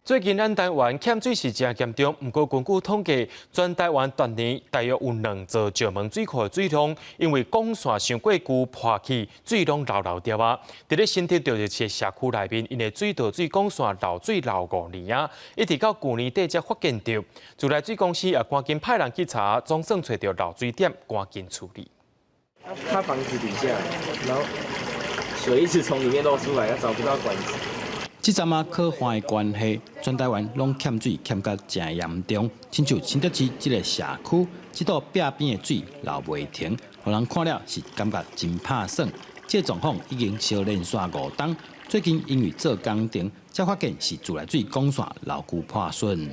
最近咱台灣欠水是誠嚴重，毋過根據統計，全台灣逐年大約有兩座石門水庫的水量，因為管線傷過舊破去，水攏漏漏掉啊！佇咧新竹著一個社區內面，𪜶的水道水管線漏水漏5年啊，一直到舊年底才發現著。自來水公司也趕緊派人去查，總算揣著漏水點，趕緊處理。他房子底下，然後水一直從裡面漏出來，他找不到管子。這陣仔乾旱的關係，全台灣攏欠水欠甲誠嚴重。親像新竹市這个社區，這道壁邊的水流袂停，予人看了是感覺真拍算。這個狀況已經相連續5冬，最近因為做工程，才發現是自來水管線老舊破損。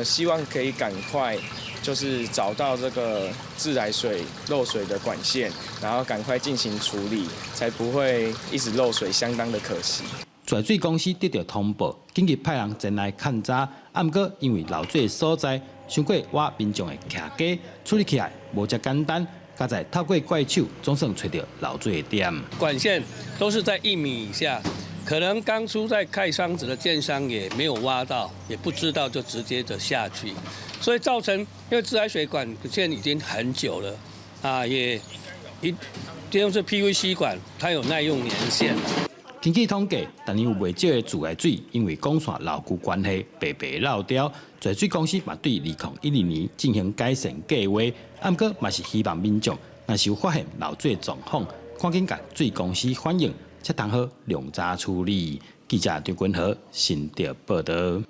希望可以趕快就是找到這個自來水漏水的管線，然後趕快進行處理，才不會一直漏水，相當的可惜。自來水公司得到通報，緊急派人前來勘查。啊，毋過因為漏水的所在傷過倚民眾的徛家，處理起來無遮簡單。佳哉透過怪手，總算揣著漏水的點。管線都是在1米以下，可能當初在蓋房子的建商也沒有挖到，也不知道就直接的下去，所以造成因為自來水管線已經很久了，啊，也一這種是 PVC 管，它有耐用年限。根據統計，逐年有袂少的自來水因為管線老舊關係白白漏掉。自來水公司嘛對2012年進行改善計劃，毋過嘛是希望民眾若是有發現漏水狀況，趕緊共水公司反映，才通好量早處理。記者張君和新竹報導。